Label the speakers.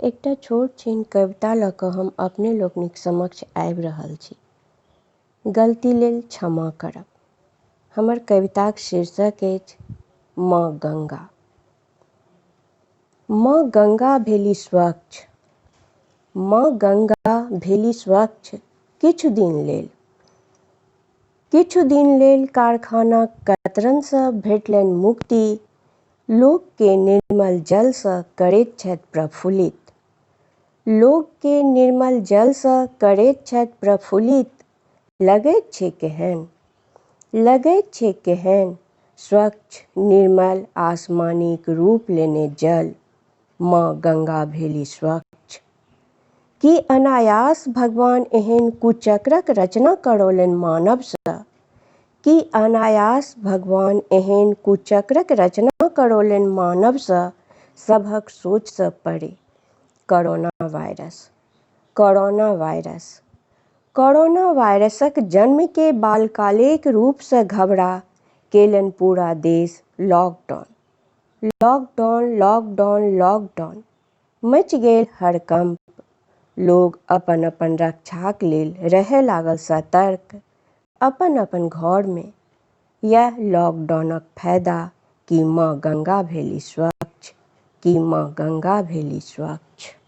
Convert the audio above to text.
Speaker 1: एकटा छोट छिन कविता लऽ कऽ हम अपने लोकनिक समक्ष आबि रहल छी। गलती लेल क्षमा करब। हमर कविताक शीर्षक अछि माँ गंगा। माँ गंगा भेली स्वच्छ। माँ गंगा भेली स्वच्छ किछु दिन लेल। किछु दिन लेल कारखानाक कतरनसँ भेटलनि मुक्ति, लोककेँ निर्मल जलसँ करैत छथि प्रफुल्लित। लोककेँ निर्मल जलसँ करैत छथि प्रफुल्लित, लगैत छै केहन? लगैत छै केहन स्वच्छ निर्मल आसमानीक रूप लेने जल, माँ गंगा भेली स्वच्छ। की अनायास भगवान एहन कुचक्रक रचना करौलनि मानवसँ? की अनायास भगवान एहन कुचक्रक रचना करौलनि मानवसँ सभक सोचसँ परे? Corona virus. Corona virus. Corona वायरसक जन्मके बालकालेक रूपसँ घबरा केलनि पूरा देश लॉकडाउन। Lockdown lockdown lockdown. मचि गेल हड़कंप। लोक अपन-अपन रक्षाक लेल रहय लागल सतर्क अपन-अपन घरमे। यैह लॉकडाउनक फायदा कि माँ गंगा भेली स्वच्छ, कि माँ गंगा भेली स्वच्छ।